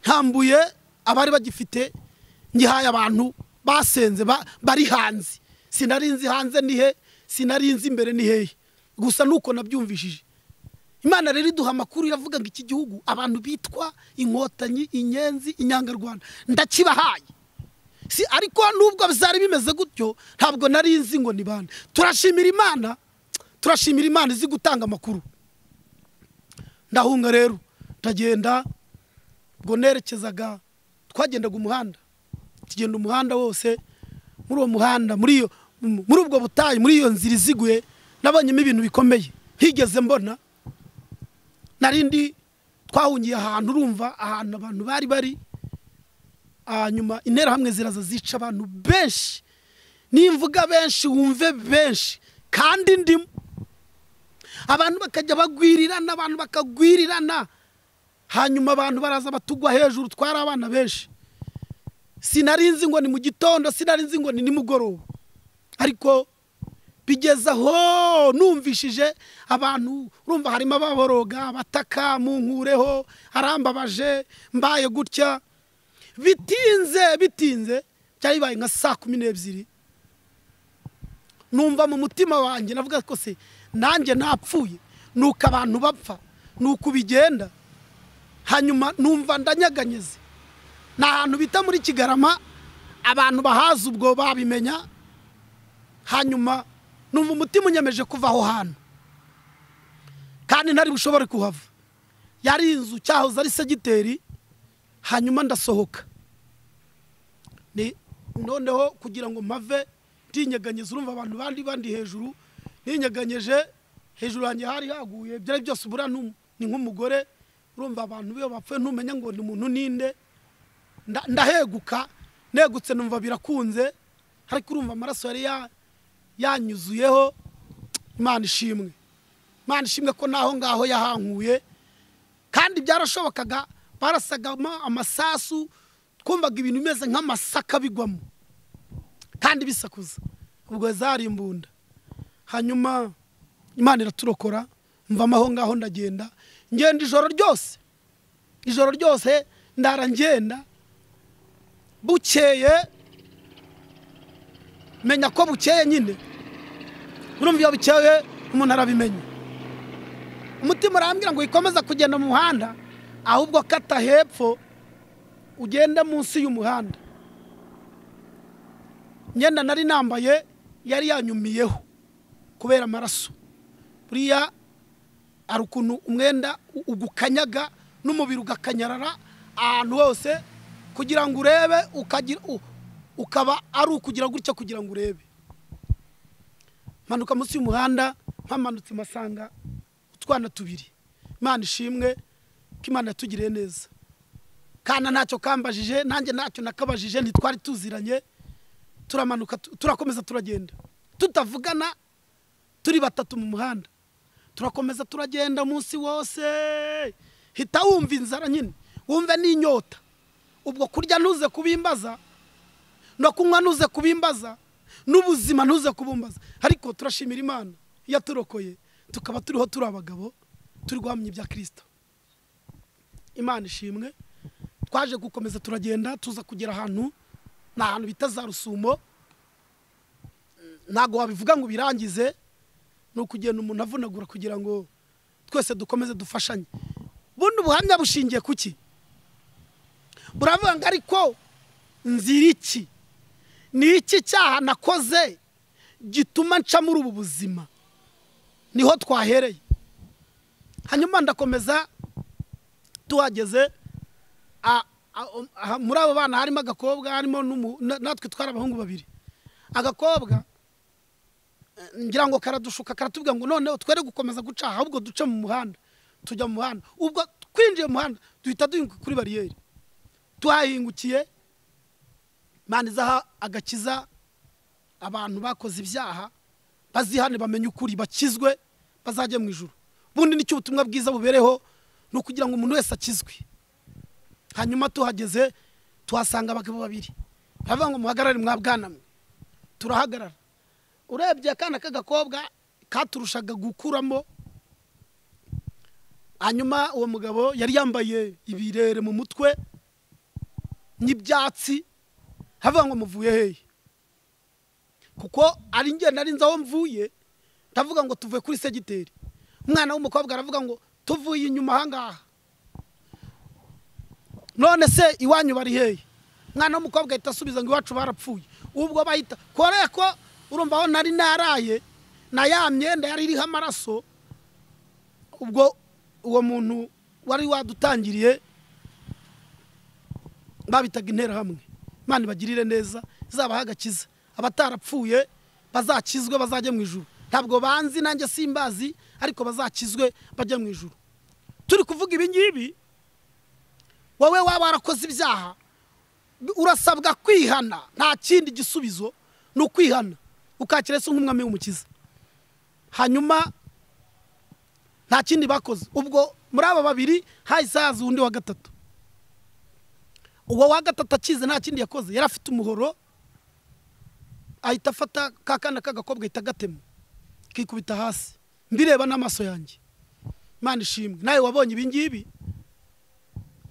ntambuye abari bagifite, ngihaye abantu basenze bari hanze. Sinari nzi hanze ni he, sinari nzi imbere ni hehe, gusa nuko nabyumvishije. Imana rero iduha amakuru, iravuga ngo iki gihugu abantu bitwa inkotanyi, inyenzi, inyangarwanda ndakibahaye. Si ariko nubwo bizari bimeze gutyo, ntabwo nari nzi ngo ni bande. Turashimira Imana, turashimira Imana izi gutanga amakuru. Ndahunga rero ndagenda, ubwo nerekezaga, twagendaga umuhanda, tugenda umuhanda wose. Muri uwo muhanda, muri ubwo butayu, muri iyo nzira iziguye, nabonyemo ibintu bikomeye ntigeze mbona. Narindi twahungiye ahantu, urumva ahantu abantu bari bari, hanyuma interahamwe ziraza zica abantu benshi. Nimvuga benshi wumve benshi, kandi ndimo. Abantu bakajya bagwirirana, abantu bakagwirirana, hanyuma abantu baraza batugwa hejuru, twari abana benshi. Sinari nzi ngo ni mu gitondo, sinari nzi ngo ni nimugoroba, ariko bigeze aho numvishije abantu, urumva harimo ababoroga bataka, munkureho, arambabaje, mbaye gutya. Bitinze bitinze, byari bibaye nka saa 12, numva mu mutima wanjye navuga ko se nanjye napfuye, nuko abantu bapfa, nuko bigenda. Hanyuma numva ndanyaganyeze. Ni ahantu bita muri Kigarama, abantu bahaza ubwo babimenya. Hanyuma numva umutima unyemeje kuva aho hantu, kandi ntari bushobore kuhava. Yari inzu cyahoze ari segiteri. Hanyuma ndasohoka, ni noneho kugira ngo mpave ntinyeganyeze, urumva abantu bandi bandi hejuru, ninyeganyeje hejuru yanjye hari haguye byari byose, ubura ni nk'umugore, urumva abantu iyo bapfuye ntumenya ngo ni umuntu ninde. Ndaheguka, negutse numva birakunze, ariko urumva amaraso yari yanyuzuyeho. Imana ishimwe, Imana ishimwe ko naho ngaho yahankuye, kandi byarashobokaga, barasagamo amasasu, twumvaga ibintu bimeze nk'amasaka bigwamo kandi bisakuza, ubwo zari imbunda. Hanyuma Imana iraturokora, mva aho ngaho ndagenda, ngenda ijoro ryose, ijoro ryose ndara ngenda. Bukeye menya ko bukeye nyine, urumva iyo bukeye umuntu arabimenya. Umutima urambwira ngo ikomeza kugenda mu muhanda, ahubwo kata hepfo ugenda munsi y'umuhanda. Imyenda nari nambaye yari yanyumiyeho kubera amaraso. Buriya ari ukuntu umwenda ugukanyaga n'umubiri ugakanyarara ahantu hose, kugira ngo urebe, ukagira ukaba ari ukugira gutya kugira ngo urebe. Manuka munsi y'umuhanda, mpamanutse masanga utwana tubiri. Imana ishimwe ko Imana yatugiriye neza. Kana ntacyo kambajije, nanjye ntacyo nakabajije, ntitwari tuziranye. Turamanuka turakomeza turagenda tutavugana, turi batatu mu muhanda. Turakomeza turagenda umunsi wose, hita wumva inzara nyine, wumve n'inyota. Ubwo kurya ntuze kubimbaza, no kunywa ntuze kubimbaza, n'ubuzima ntuze kubumbaza. Ariko turashimira Imana yaturokoye, tukaba turiho turi abagabo, turi guhamya ibya Kristo. Imana ishimwe. Twaje gukomeza turagenda, tuza kugera ahantu, ni ahantu bita za Rusumo. Ntago wabivuga ngo birangize, ni ukugenda umuntu avunagura kugira ngo twese dukomeze dufashanye. Bundi buhamya bushingiye kuki? Buravuga ngo ariko nzira iki? Ni iki cyaha nakoze gituma nca muri ubu buzima? Niho twahereye. Hanyuma ndakomeza, tuhageze muri abo bana harimo agakobwa, harimo natwe twari abahungu babiri. Agakobwa ngira ngo karadushuka, karatubwira ngo noneho twere gukomeza guca, ahubwo duce mu muhanda. Tujya mu muhanda. Ubwo twinjiye mu muhanda duhita duhinguka kuri bariyeri. Tuhahingukiye, Imana izaha agakiza abantu bakoze ibyaha, bazihane bamenye ukuri, bakizwe, bazajye mu ijuru. Bundi nicyo ubutumwa bwiza bubereho, ni ukugira ngo umuntu wese akizwe. Hanyuma tuhageze tuhasanga abagabo babiri, bavuga ngo muhagarare mwabwana mwe. Turahagarara. Urebye akana k'agakobwa katurushaga gukuramo. Hanyuma uwo mugabo yari yambaye ibirere mu mutwe n'ibyatsi, havuga ngo muvuye hehe? Kuko ari nge nari nzi aho mvuye, ndavuga ngo tuvuye kuri segiteri. Umwana w'umukobwa aravuga ngo tuvuye inyuma ahangaha. None se iwanyu bari hehe? Umwana w'umukobwa ahita asubiza ngo iwacu barapfuye. Ubwo bahita koreye ko urumva aho nari naraye na ya myenda yari iriho amaraso. Ubwo uwo muntu wari wadutangiriye babitaga Interahamwe. Imana ibagirire neza, izabaha agakiza. Abatarapfuye bazakizwe bazajye mu ijuru. Ntabwo banzi nanjye simbazi, ariko bazakizwe bajye mu ijuru. Turi kuvuga ibi ngibi, wowe waba warakoze ibyaha urasabwa kwihana. Nta kindi gisubizo ni ukwihana, ukakira Yesu nk'umwami w'umukiza. Hanyuma nta kindi bakoze. Ubwo muri aba babiri hahise haza undi wa gatatu. Uwo wa gatatu akize nta kindi yakoze, yari afite umuhoro, ahita afata ka kana k'agakobwa ahita agatema, kikubita hasi. Mbireba n'amaso yanjye. Imana ishimwe. Nawe wabonye ibi ngibi.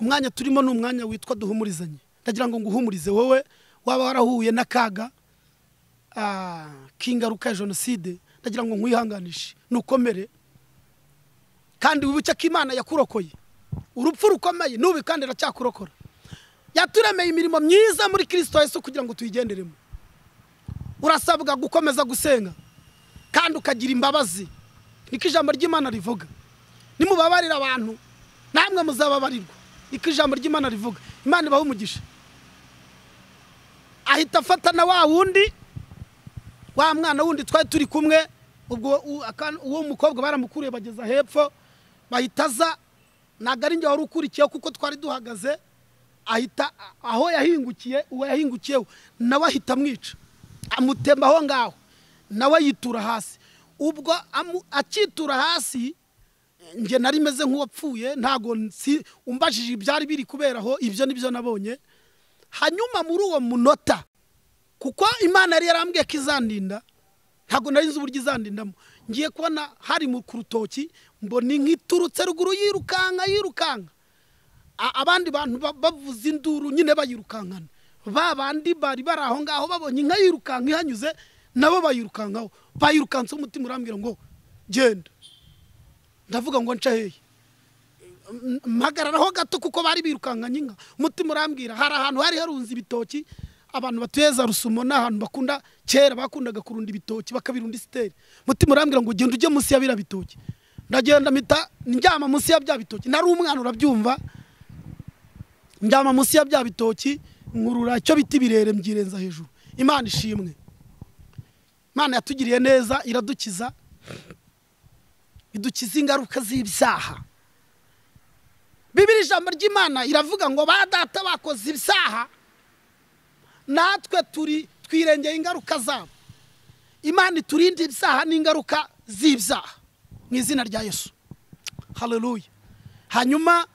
Umwanya turimo ni umwanya witwa duhumurizanye. Ndagira ngo nguhumurize wowe waba warahuye n'akaga k'ingaruka ya jenoside, ndagira ngo nkwihanganishe, nukomere, kandi wibuke ko Imana yakurokoye urupfu rukomeye, n'ubu kandi iracyakurokora. Yaturemeye imirimo myiza muri Kristo Yesu kugira ngo tuyigenderemo. Urasabwa gukomeza gusenga kandi ukagira imbabazi. Niko ijambo ry'Imana rivuga. Nimubabarira abantu namwe muzababarirwa. Niko ijambo ry'Imana rivuga. Imana ibahe umugisha. Ahita afata na wa wundi, wa mwana wundi twari turi kumwe. Ubwo uwo mukobwa baramukuriye bageza hepfo, bahitaza ntago ari njye wari ukurikiye kuko twari duhagaze. Ahita aho yahingukiye, uwo yahingukiyeho nawe ahita amwica, amutemba aho ngaho, nawe yitura hasi. Ubwo akitura hasi, njye nari meze nk'uwapfuye, ntago umbajije ibyari biri kuberaho, ibyo nibyo nabonye. Hanyuma muri uwo munota, kuko Imana yari yarambwiye ko izandinda, ntago nari nzi uburyo izandindamo. Ngiye kubona hari mu kurutoki, mbona inka iturutse ruguru yirukanka yirukanka. Abandi bantu bavuza induru nyine bayirukankana. Ba bandi bari bari aho ngaho babonye inka yirukanka ihanyuze, nabo bayirukankaho. Bayirukanse, umutima urambwira ngo genda. Ndavuga ngo nca hehe? Mpagararaho gato kuko bari birukankanye inka. Umutima urambwira hari ahantu hari harunze ibitoki, abantu batuye za Rusumo n'ahantu bakunda kera bakundaga kurunda ibitoki bakabirunda isiteri. Umutima urambwira ngo genda ujye munsi ya biriya bitoki. Ndagenda mpita ndyama munsi ya bya bitoki. Nari umwana urabyumva. Ndyama munsi ya bya bitoki, nkurura icyo biti birere mbyirenza hejuru. Imana ishimwe. Imana yatugiriye neza, iradukiza, idukiza ingaruka z'ibyaha. Bibiri ijambo ry'Imana iravuga ngo ba data bakoze ibyaha natwe turi twirengeye ingaruka zabo. Imana iturinde ibyaha n'ingaruka z'ibyaha mu izina rya Yesu. Haleluya. Hanyuma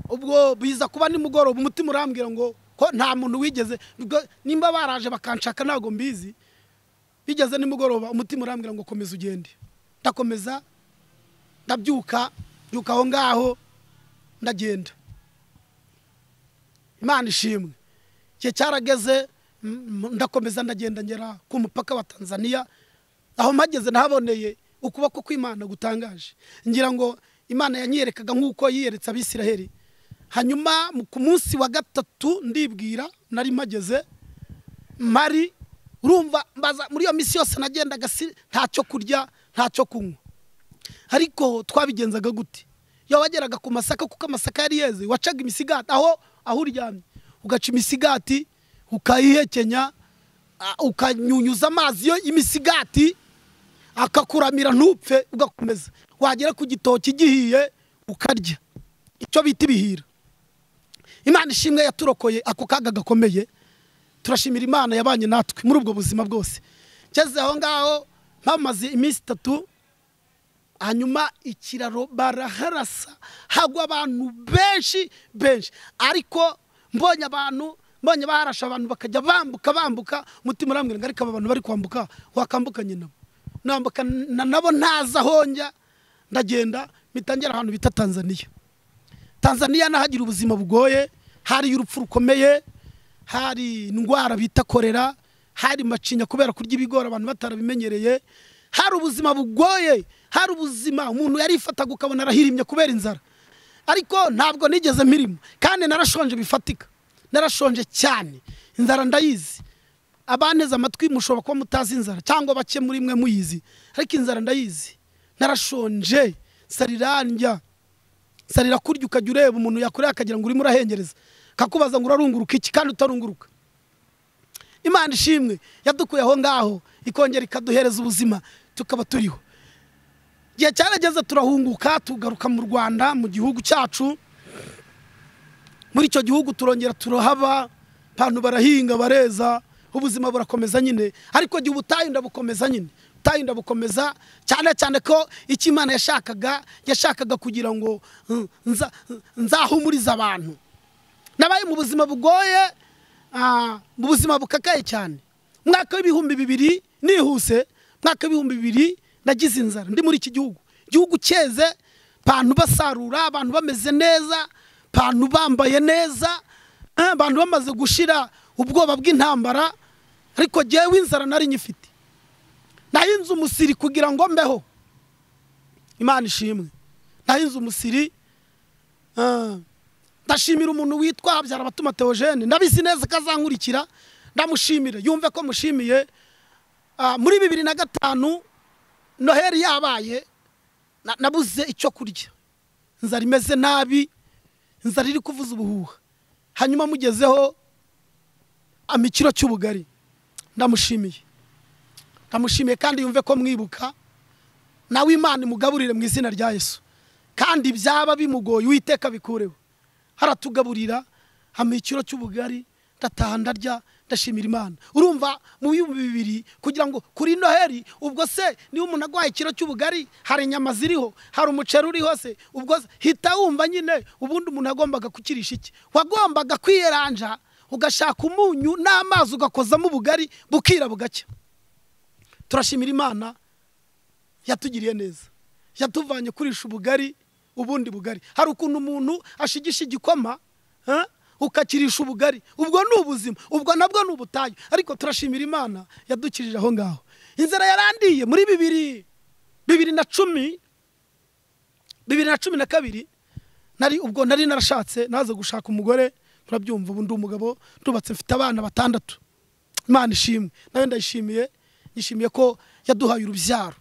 ubwo biza kuba nimugoroba umutima urambwira ngo ko nta muntu wigeze, nimba baraje bakanshaka ntago mbizi. Bigeze nimugoroba umutima urambwira ngo komeza ugende. Ndakomeza ndabyuka, byuka aho ngaho ndagenda. Imana ishimwe. Cye cyarageze ndakomeza ndagenda ngera ku mupaka wa Tanzania. Aho mpageze nahaboneye ukuboko kw'Imana gutangaje. Ngira ngo Imana yanyerekaga nkuko yiyeretse Abisiraheli. Hanyuma ku munsi wa gatatu ndibwira nari mpageze mari urumva mbaza muri iyo misi yose nagendaga ntacyo kurya ntacyo kunywa. Ariko twabigenzaga gute? Iyo wageraga ku masaka, kuko amasaka yari yeze, wacaga imisigati aho uryamye, ugaca imisigati ukayihekenya, ukanyunyuza amazi yo imisigati akakuramira ntupfe, ugakomeza. Wagera ku gitoki gihiye ukarya, icyo bita ibihira. Imana ishimwe yaturokoye ako kaga gakomeye. Turashimira Imana yabanye natwe muri ubwo buzima bwose. Ngeze aho ngaho mpamaze iminsi 3, hanyuma ikiraro baraharasa, hagwa abantu benshi benshi. Ariko mbonye abantu, mbonye baharasha abantu bakajya bambuka bambuka, umutima urambwira ngo ariko aba bantu bari kwambuka wakambukanye nabo. Nambuka nabo ntaza honjya, ndagenda mitangera ahantu bita Tanzania. Tanzania nahagira ubuzima bugoye, hari urupfu rukomeye, hari indwara bita kolera, hari macinya kubera kurya ibigori abantu batarabimenyereye, hari ubuzima bugoye, hari ubuzima umuntu yarifataga ukabona arahirimye kubera inzara. Ariko ntabwo nigeze mirimo, kandi narashonje bifatika, narashonje cyane. Inzara ndayizi. Abaneze amatwi mushobora kuba mutazi inzara cyangwa bake muri mwe muyizi, ariko inzara ndayizi. Narashonje, sariranja, sarira kurya ukajya ureba umuntu yakoreye akagira ngo urimo urahengereza, kakubaza ngo urarunguruka iki kandi utarunguruka. Imana ishimwe yadukuye aho ngaho ikongera ikaduhereza ubuzima tukaba turiho. Gihe cyarageze turahunguka tugaruka mu Rwanda, mu gihugu cyacu. Muri icyo gihugu turongera turahaba, abantu barahinga bareza, ubuzima burakomeza nyine. Ariko gihe ubutayu ndabukomeza nyine, ubutayu ndabukomeza cyane cyane ko icyo Imana yashakaga kugira ngo nzahumuriza abantu. Nabaye mu buzima bugoye, mu buzima bukakaye cyane. Mwaka w'ibihumbi 2000 nihuse, mwaka w'ibihumbi 2000 nagize inzara ndi muri iki gihugu. Igihugu cyeze, abantu basarura, abantu bameze neza, abantu bambaye neza, abantu bamaze gushira ubwoba bw'intambara. Ariko jewe inzara nari nyifite. Nahinze umusiri kugira ngo mbeho. Imana ishimwe. Nahinze umusiri. Ndashimira umuntu witwa Habyara Batuma Theogene, ndabizi neza kazankurikira, ndamushimira yumve ko mushimiye. Muri 2005 Noheli yabaye, nabuze icyo kurya, inzara imeze nabi, inzara iri kuvuza ubuhuha. Hanyuma mugezeho amikiro cy'ubugari, ndamushimiye, ndamushimiye kandi yumve ko mwibuka. Nawe Imana imugaburire mu izina rya Yesu, kandi byaba bimugoye Uwiteka bikureho. Haratugaburira amikiro cy'ubugari, ndataha ndarya, ndashimira Imana. Urumva mu 2000 kugira ngo kuri Noheli, ubwo se niba umuntu agwaye ikiro cy'ubugari, hari inyama ziriho, hari umuceri uri hose, ubwo hita wumva nyine ubundi umuntu agombaga kukirisha iki? Wagombaga kwiyeranja ugashaka umunyu n'amazi ugakozamo ubugari bukira bugacya. Turashimira Imana yatugiriye neza, yatuvanye kurisha ubugari ubundi bugari. Hari ukuntu umuntu ashigisha igikoma, ukakirisha ubugari, ubwo ni ubuzima, ubwo nabwo ni ubutayu. Ariko turashimira Imana yadukirije aho ngaho. Inzara yarandiye muri 2010, 2012 nari ubwo nari narashatse, naza gushaka umugore, murabyumva ubu ndi umugabo, ndubatse mfite abana 6. Imana ishimwe, nawe ndayishimiye, nishimiye ko yaduhaye urubyaro.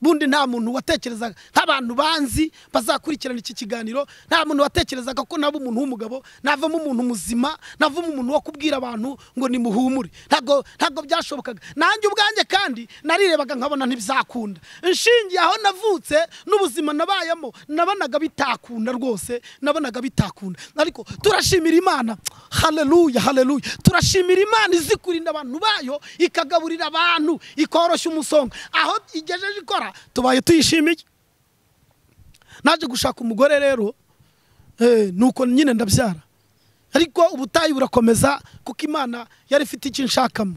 Bundi nta muntu watekerezaga, nk'abantu banzi bazakurikirana iki kiganiro, nta muntu watekerezaga ko naba umuntu w'umugabo, navamo umuntu muzima, navamo umuntu wo kubwira abantu ngo nimuhumure. Ntabwo byashobokaga. Nanjye ubwanjye kandi narirebaga nkabona ntibizakunda. Nshingiye aho navutse n'ubuzima nabayemo, nabonaga bitakunda rwose, nabonaga bitakunda. Ariko turashimira Imana. Haleluya, haleluya. Turashimira Imana izi kurinda abantu bayo, ikagaburira abantu, ikoroshya umusonga. Aho igejeje ikora tubaye tuyishimiye. Naje gushaka umugore rero, nuko nyine ndabyara. Ariko ubutayu burakomeza kuko Imana yari ifite icyo nshakamo.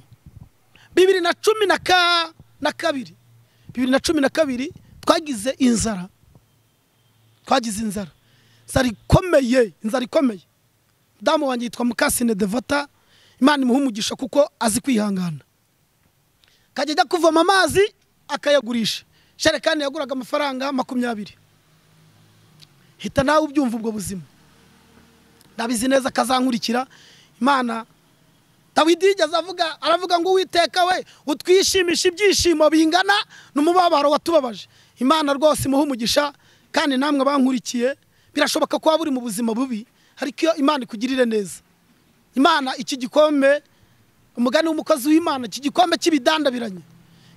2012 2012 twagize inzara. Twagize inzara. Inzara ikomeye, inzara ikomeye. Damu wanjye yitwa Mukasine Devota, Imana imuha umugisha kuko azi kwihangana. Kajya ajya kuvoma amazi akayagurisha. Sherekani yaguraga amafaranga 20. Hita nawe ubyumva ubwo buzima. Ndabizi neza kazankurikira. Imana Dawidi yigeze avuga, aravuga ngo Uwiteka we utwishimisha ibyishimo bingana n'umubabaro watubabaje. Imana rwose imuha umugisha, kandi namwe bankurikiye birashoboka ko waba uri mu buzima bubi, ariko iyo Imana ikugirire neza. Imana iki gikombe, umugani w'umukozi w'Imana, iki gikombe cy'ibidandabiranye,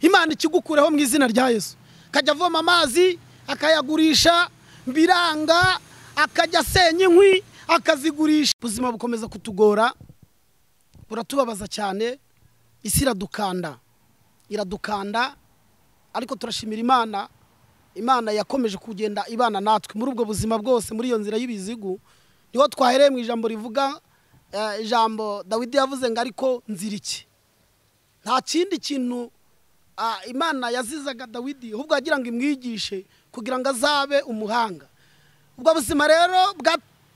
Imana ikigukureho mu izina rya Yesu. Akajya avoma amazi akayagurisha biranga, akajya asenya inkwi akazigurisha. Ubuzima bukomeza kutugora, buratubabaza cyane, isi iradukanda, iradukanda. Ariko turashimira Imana. Imana yakomeje kugenda ibana natwe muri ubwo buzima bwose, muri iyo nzira y'ibizigu. Niho twahereye mu ijambo rivuga, ijambo Dawidi yavuze ngo ariko nzira iki? Nta kindi kintu Imana yazizaga Dawidi, ahubwo agira ngo imwigishe kugira ngo azabe umuhanga. Ubwo buzima rero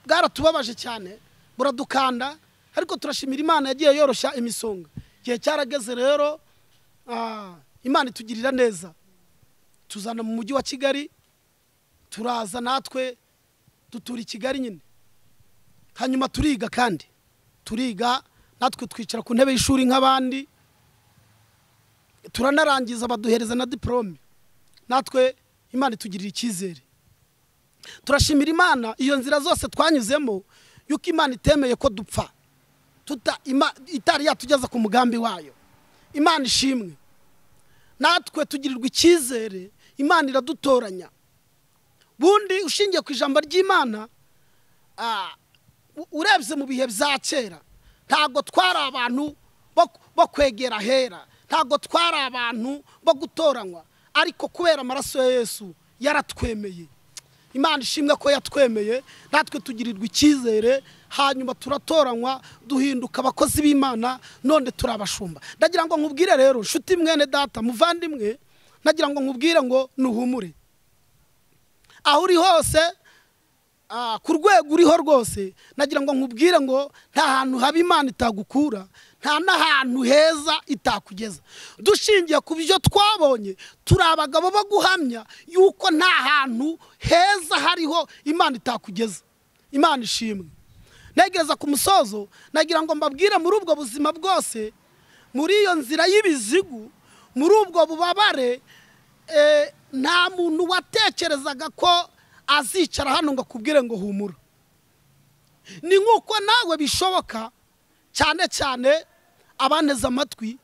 bwaratubabaje cyane, buradukanda, ariko turashimira Imana yagiye yoroshya imisonga. Igihe cyarageze rero, Imana itugirira neza, tuzana mu mujyi wa Kigali, turaza natwe dutura i Kigali nyine. Hanyuma turiga, kandi turiga natwe twicara ku ntebe y'ishuri nk'abandi, turanarangiza baduhereza na diplome. Natwe Imana itugirira icyizere. Turashimira Imana iyo nzira zose twanyuzemo, yuko Imana itemeye ko dupfa, itari yatugeza ku mugambi wayo. Imana ishimwe. Natwe tugirirwa icyizere, Imana iradutoranya. Bundi ushingiye ku ijambo ry'Imana, urebye mu bihe bya kera, ntabwo twari abantu bo kwegera hera, ntabwo twari abantu bo gutoranywa, ariko kubera amaraso ya Yesu yaratwemeye. Imana ishimwe ko yatwemeye, natwe tugirirwa icyizere, hanyuma turatoranywa, duhinduka abakozi b'Imana, none turabashumba. Ndagira ngo nkubwire rero nshuti mwene data muvandimwe, nagira ngo nkubwire ngo nuhumure. Aho uri hose, ku rwego uriho rwose, nagira ngo nkubwire ngo nta hantu haba Imana itagukura, nta n'ahantu heza itakugeza. Dushingiye ku byo twabonye, turi abagabo bo guhamya yuko nta hantu heza hariho Imana itakugeza. Imana ishimwe. Negereza ku musozo, nagira ngo mbabwire muri ubwo buzima bwose, muri iyo nzira y'ibizigu, muri ubwo bubabare, nta muntu watekerezaga ko azicara hano ngo akubwire ngo humura. Ni nkuko nawe bishoboka, cyane cyane abanteze amatwi,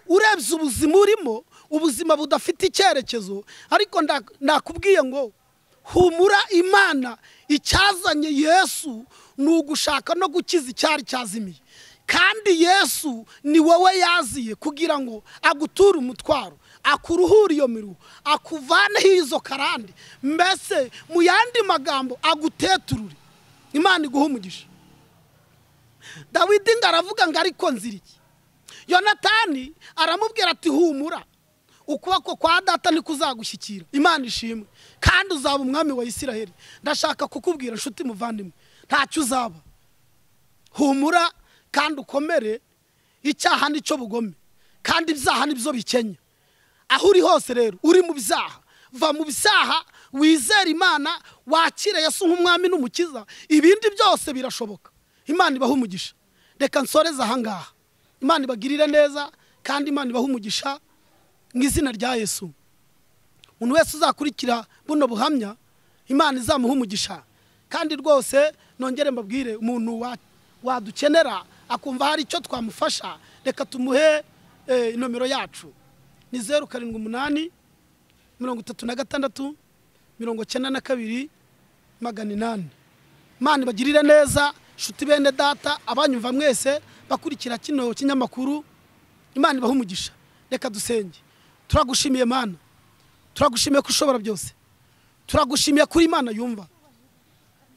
urebye ubuzima urimo, ubuzima budafite icyerekezo, ariko nakubwiye ngo humura. Imana icyazanye Yesu ni ugushaka no gukiza icyari cyazimiye, kandi Yesu ni wowe yaziye kugira ngo aguture umutwaro, akuruhure iyo miruho, akuvaneho izo karande, mbese mu yandi magambo aguteturure. Imana iguhe umugisha. Dawidi ngo aravuga ngo ariko nzira iki? Yonatani aramubwira ati humura, ukuboko kwa data ntikuzagushyikira. Imana ishimwe, kandi uzaba umwami wa Isiraheli. Ndashaka kukubwira nshuti muvandimwe, ntacyo uzaba. Humura kandi ukomere, icyaha nicyo bugome, kandi ibyaha nibyo bikenya. Aho uri hose rero uri mu byaha, va mu byaha, wizere Imana, wakire Yesu nk'umwami n'umukiza, ibindi byose birashoboka. Imana ibahe umugisha. Reka nsoreze aha ngaha. Imana ibagirire neza, kandi Imana ibahe umugisha mu izina rya Yesu. Umuntu wese uzakurikira buno buhamya, Imana izamuha umugisha. Kandi rwose nongere mbabwire, umuntu wadukenera akumva hari icyo twamufasha, reka tumuhe inomero yacu. Ni 078 36 92 800. Imana ibagirire neza, nshuti bene data, abanyumva mwese bakurikira kino kinyamakuru, Imana ibahe umugisha. Reka dusenge. Turagushimiye Mana, turagushimiye ko ushobora byose, turagushimiye kuri Imana yumva.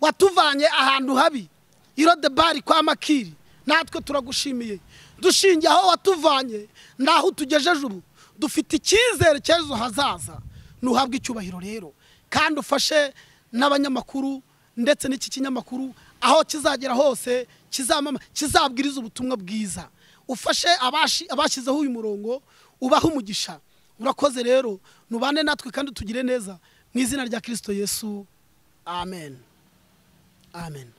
Watuvanye ahantu habi, Irodebari kwa Makiri, natwe turagushimiye. Dushingiye aho watuvanye naho utugejeje ubu, dufite icyizere cy'ejo hazaza. Nuhabwe icyubahiro rero, kandi ufashe n'abanyamakuru ndetse n'iki kinyamakuru aho kizagera hose kizamama, kizabwiriza ubutumwa bwiza. Ufashe abashyizeho uyu murongo, ubahe umugisha. Urakoze rero, nubane natwe kandi tugire neza mu izina rya Kristo Yesu. Amen. Amen.